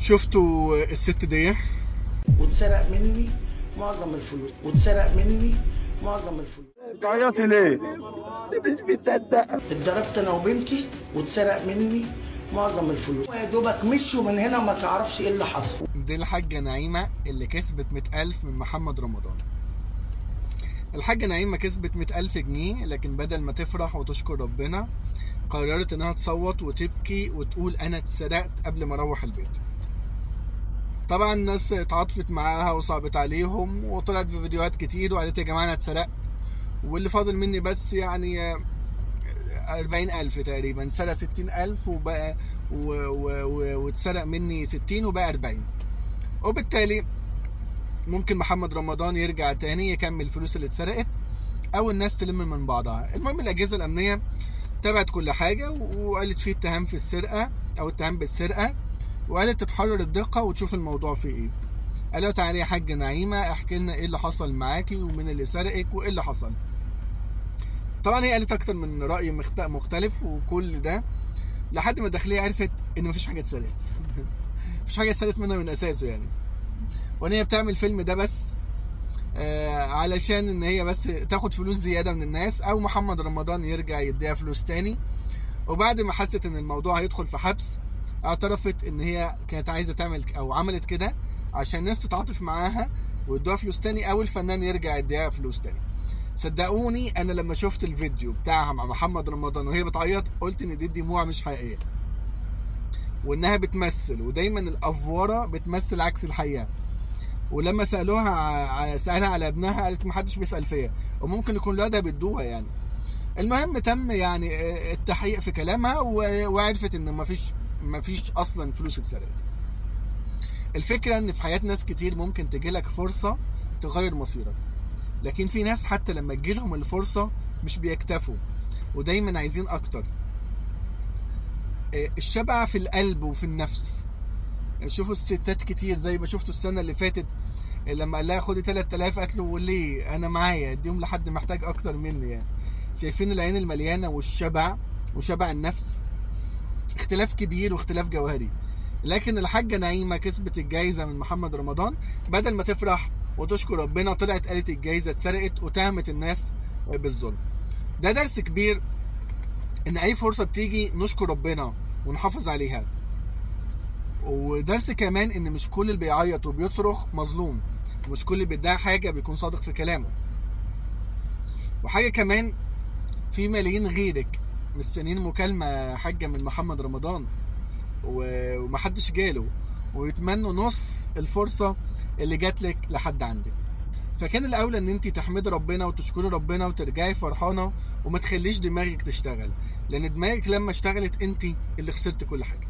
شفتوا الست دي؟ واتسرق مني معظم الفلوس، واتسرق مني معظم الفلوس. بتعيطي ليه؟ مش مصدقه. اتضربت انا وبنتي واتسرق مني معظم الفلوس، ويا دوبك مشوا من هنا ما تعرفش ايه اللي حصل. دي الحاجة نعيمه اللي كسبت 100,000 من محمد رمضان. الحاجة نعيمه كسبت 100,000 جنيه، لكن بدل ما تفرح وتشكر ربنا قررت انها تصوت وتبكي وتقول انا اتسرقت قبل ما اروح البيت. طبعا الناس اتعاطفت معاها وصعبت عليهم، وطلعت في فيديوهات كتير وقالت يا جماعة انا اتسرقت واللي فاضل مني بس يعني 40,000 تقريبا، سرق 60,000 وبقى واتسرق مني 60 وبقى 40. وبالتالي ممكن محمد رمضان يرجع تاني يكمل الفلوس اللي اتسرقت او الناس تلم من بعضها. المهم الاجهزة الامنية تابعت كل حاجة وقالت في اتهام في السرقة او اتهام بالسرقة، وقالت تتحرر الدقة وتشوف الموضوع فيه ايه. قالوا تعالي يا حاجة نعيمه احكي لنا ايه اللي حصل معاكي ومين اللي سرقك وايه اللي حصل. طبعا هي قالت اكتر من راي مختلف وكل ده لحد ما الداخلية عرفت ان مفيش حاجة اتسرقت. مفيش حاجة اتسرقت منها من اساسه يعني، وان هي بتعمل فيلم ده بس علشان ان هي بس تاخد فلوس زيادة من الناس او محمد رمضان يرجع يديها فلوس تاني. وبعد ما حست ان الموضوع هيدخل في حبس اعترفت ان هي كانت عايزه تعمل او عملت كده عشان الناس تتعاطف معاها ويدوها فلوس تاني او الفنان يرجع يديها فلوس تاني. صدقوني انا لما شفت الفيديو بتاعها مع محمد رمضان وهي بتعيط قلت ان دي دموع مش حقيقية وانها بتمثل، ودايما الافوره بتمثل عكس الحقيقة. ولما سالوها سالها على ابنها قالت محدش بيسال فيا، وممكن يكون الولاد بيدوها يعني. المهم تم يعني التحقيق في كلامها وعرفت ان مفيش اصلا فلوس اتسرقت. الفكرة ان في حياة ناس كتير ممكن تجيلك فرصة تغير مصيرك، لكن في ناس حتى لما تجيلهم الفرصة مش بيكتفوا ودايما عايزين اكتر. الشبع في القلب وفي النفس. شوفوا الستات كتير زي ما شفتوا السنة اللي فاتت لما قال لها خدي 3000 قالت له ليه انا معايا اديهم لحد محتاج اكتر مني يعني. شايفين العين المليانة والشبع وشبع النفس، اختلاف كبير واختلاف جوهري. لكن الحاجة نعيمه كسبت الجايزة من محمد رمضان، بدل ما تفرح وتشكر ربنا طلعت قالت الجايزة اتسرقت وتهمت الناس بالظلم. ده درس كبير ان اي فرصة بتيجي نشكر ربنا ونحافظ عليها. ودرس كمان ان مش كل اللي بيعيط وبيصرخ مظلوم، ومش كل اللي بيدعي حاجة بيكون صادق في كلامه. وحاجه كمان، في ملايين غيرك مستنيين مكالمة حاجة من محمد رمضان ومحدش جاله، ويتمنوا نص الفرصة اللي جاتلك لحد عندك. فكان الاولى ان انت تحمدي ربنا وتشكري ربنا وترجعي فرحانة وما تخليش دماغك تشتغل، لان دماغك لما اشتغلت انت اللي خسرت كل حاجة.